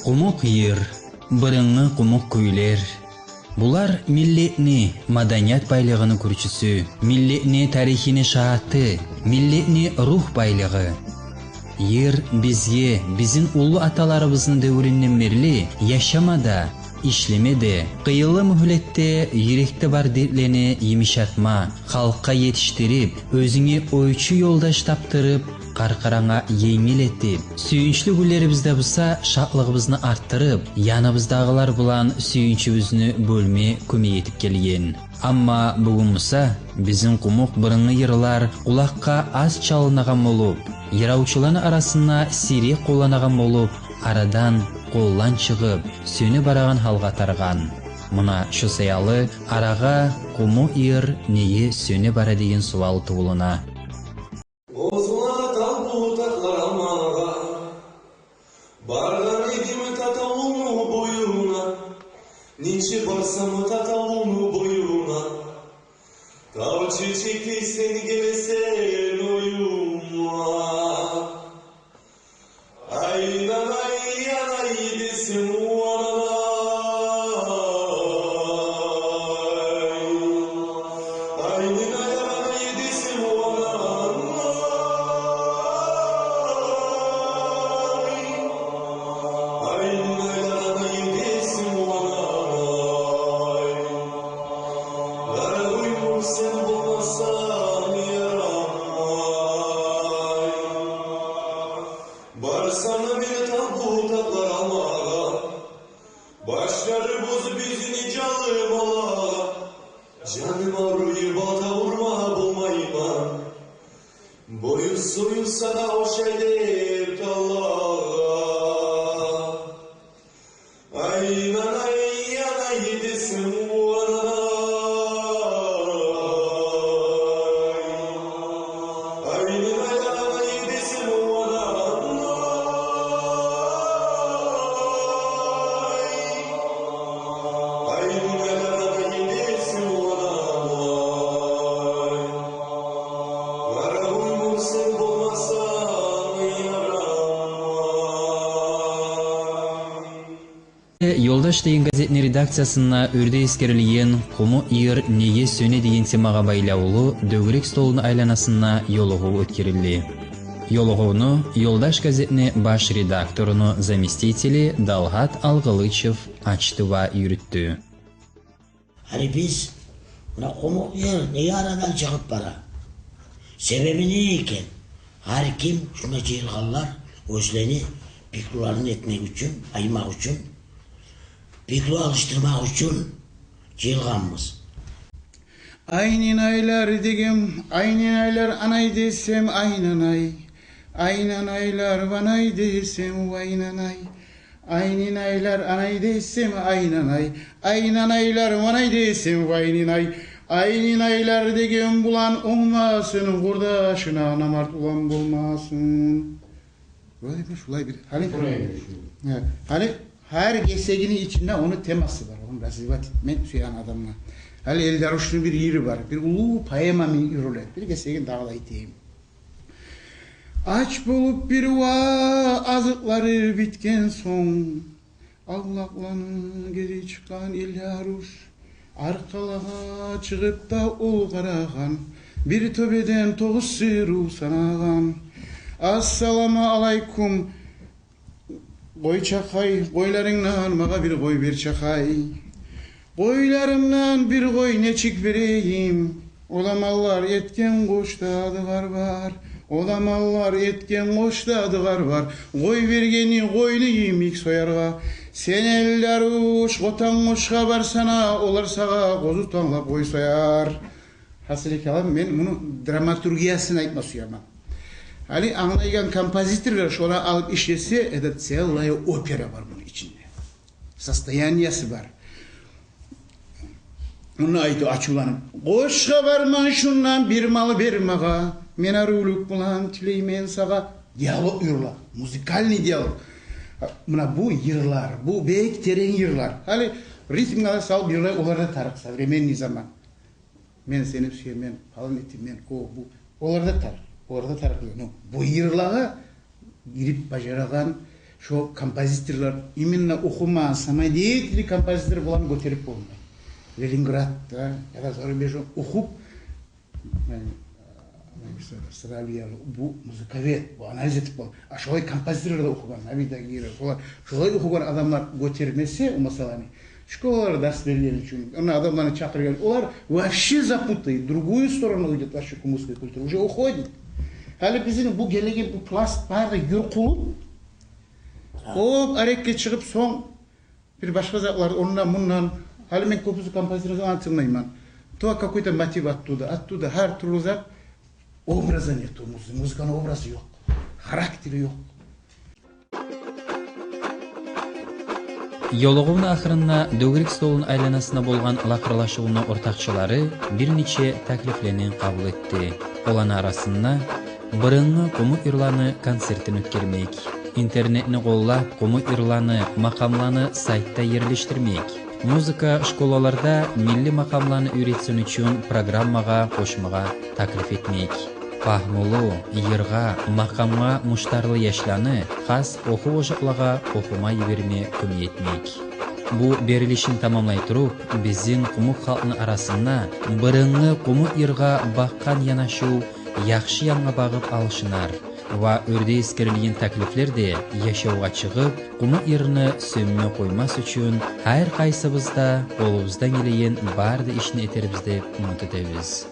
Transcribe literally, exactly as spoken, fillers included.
Къумукъ йыр, бырынгъы къумукъ кюйлер. Булар миллетни маданият байлыгъыны кюрчюсю, миллетни тарихини шагьаты, миллетни ругь байлыгъы. Йыр бизге бизин уллу аталарыбызны девюрюнден берли яшама да, ишлеме де, къыйынлы мюгьлетде юрекде бар дертлени йымышатма, халкъгъа етишдирип, оьзюнге ойчу ёлдаш тапдырып, къаркъарангны енгил этип, сююнчлю гюнлерибизде буса шатлыгъыбызны артдырып, яныбыздагъылар булан сююнчюбюзню бёлме кёмек этип гелген. Амма бугюн буса бизин къумукъ бырынгъы йырлар къулакъгъа аз чалынагъан болуп, йыравчуланы арасында сийрек къолланагъан болуп, арадан къолдан чыгъып, сёне барагъан гьалгъа таргъан. Муна шо саялы арагъа къумукъ йыр неге сёне бара деген суал тувулуна. Къозула тав бутакълар алмагъа баргъан эдим Татавулну боюна. Нече барсам Татавулну боюна, тав чечекдей сен гелесен оюма. Ай нанай, анай десем, о анай. Ай нанай, анай десем, о анай. Ай нанай, анай десем, о анай. Къарагъуй, муну сен болмасанг ярамай. Барсам да мен тав бутакълар алмагъа, башлары боз бизин жалым алагъа. Жаным авруй, балта урма болмайман, боюн союн сагъа ошай деп таллагъа. Ай нанай, анай десем, о анай. Ай нанай, анай десем, о анай. Ай нанай, анай десем, о анай. Къарагъуй, муну сен болмасанг ярамай. «Ёлдаш» деген газетни редакциясында оьрде эсгерилген «Къумукъ йыр неге сёне» деген темагъа байлавлу дёгерек столну айланасында ёлугъув оьтгерилди. Ёлугъувну «Ёлдаш» газетни баш редакторуну заместители Далгьат Алгъылычев ачды ва юрютдю. Гьали биз муна къумукъ йыр неге арадан чыгъып бара? Себеби не экен? Гьар ким, шунда жыйылгъанлар, оьзлени пикруларын этмек учун, айтмакъ учун, пикру алышдырмакъ учун жыйылгъанбыз. Ай нанайлар дегем, ай нанайлар, анай десем, ай нанай. Ай нанайлар, ванай десем, вай нанай. Ай нанайлар, анай десем, ай нанай. Ай нанайлар, ванай десем, вай нанай. Ай нанайлар деген булан онгмасын, къурдашына намарт улан болмасын. Булай бир, шулай бир. Гьали, шулай бир, шулай. Гьа, гьали гьар гесегини ичинде ону темасы бар. Ону развивать этме сюеген адамгъа. Гьали Элдарушну бир йыры бар. Бир уллу поэманы йыры. Бир гесегин дагъы да айтайым. Ач болуп бир вакъти азыкълары битген сонг, авлакъланы гери чыкъгъан Элдаруш аркъалагъа чыгъып да ол къарагъан, бир тёбеден тогъуз сыйрыв санагъан. Ассаламу алайкум, къойчакъай, къойларынгдан магъа бир къой бер, чакъай. Къойларымдан бир къой нечик берейим? Оламаллар этген къошда дыгъар бар, оламаллар этген къошда дыгъар бар. Къой бергени къойну йимик сояргъа. Сен, Элдаруш, къотан къошгъа барсана, олар сагъа къозу танглап къой сояр. Гьасили калам, мен муну драматургиясын айтма сюемен. Гьали англайгъан композиторлар шону алып ишлесе, это целая опера бар муну ичинде. Состояниясы бар. Муну айтып ачувланып: «Къошгъа барман, шундан бир мал бер магъа. Мен арувлукъ булан тилеймен сагъа». Диалог йырлар, музыкальный диалог. Муна бу йырлар, бу бек терен йырлар. Гьали ритмге салып йырлай, олар да тарыкъ, современный заман. Мен сени сюемен, палан этимен, о, бу. Олар да тарыкъ, олар да тарыкъ. Ну, бу йырлагъа гирип бажарагъан, Шо композиторлар, именно охумагъан самодеятельный композитор буланы гётерип болмай. Ленинградда яда зарубежде охуп, яни, э, Сравиялы, бу музыковед, бу анализ этип болмай. А шолай композиторлар да охугъан, Абидагиров, шолар, шолай охугъан адамлар гётермесе о масъаланы, школаларда дарс берилгени учун, онда адамланы чакъыргъан, олар вообще запутают, в другую сторону уйдет, вообще кумыкская культура уже уходит. Гьали бизин бу гелеген бу пласт бары да юркъулуп, оп, арекге чыгъып, сонг бир башгъа затлар ондан-мундан. Гьали мен кёбюсю композиторланы тынглайман. То какой-то мотив оттуда, оттуда, гьар тюрлю зат. Образа нету музы-, музыканы образы ёкъ, характери ёкъ. Ёлугъувну ахырында дёгерек столну айланасында болгъан лакъырлашывну ортакъчылары бир нече таклифлени къабул этди. Оланы арасында бырынгъы къумукъ йырланы концертин оьтгермек, интернетни къоллап, къумукъ йырланы, макъамланы сайтда ерлешдирмек, музыка школаларда милли макъамланы уьйретсин учун программагъа къошмагъа таклиф этмек, пагьмулу йыргъа, макъамгъа муштарлы яшланы хас охув ожакълагъа охума йиберме кёмек этмек. Бу берилишин тамамлай туруп, бизин къумукъ халкъны арасында бырынгъы къумукъ йыргъа бакъгъан янашыв яхшы янгъа багъып алышынар ва оьрде эсгерилген таклифлер де яшавгъа чыгъып, къумукъ йырны сёнме къоймас учун гьар къайсыбыз да къолубуздан гелеген бары да ишни этербиз деп умут этебиз.